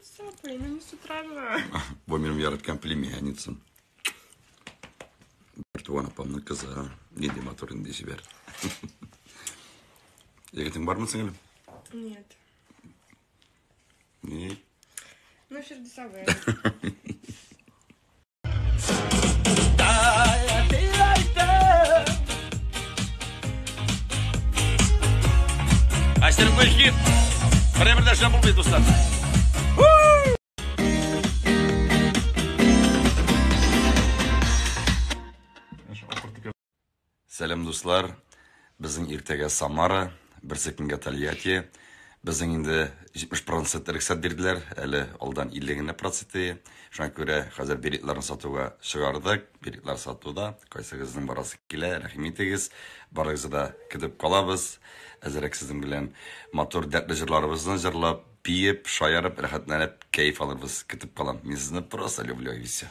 цапай, ну не с утра же. Бу минем яраткан племянницам. Бертуган апамның кызы. Нинди матур, нинди чибәр. Егетең бармы, сеңелем? Нет. Ни? Ну, Фирдүс абый. Очередной хит. Берәбер дә эшләп булмый, дуслар. Сәлам, дуслар. Безнең иртәгә Самара, берсе көнгә Тольятти. Безнең инде 70% рөхсәт бирделәр, әле алдан 50 генә проценты. Шуңа күрә хәзер билетларны сатуга чыгардык. Билетлар сатуда. Кайсыгызның барасы килә, рәхим итегез. Барыгызны да көтеп калабыз. Әзерәк сезнең белән матур дәртле җырларыбызны җырлап, биеп, шаярып, рәхәтләнеп кәеф алырбыз. Көтеп калам. Мин сезне просто люблю и все.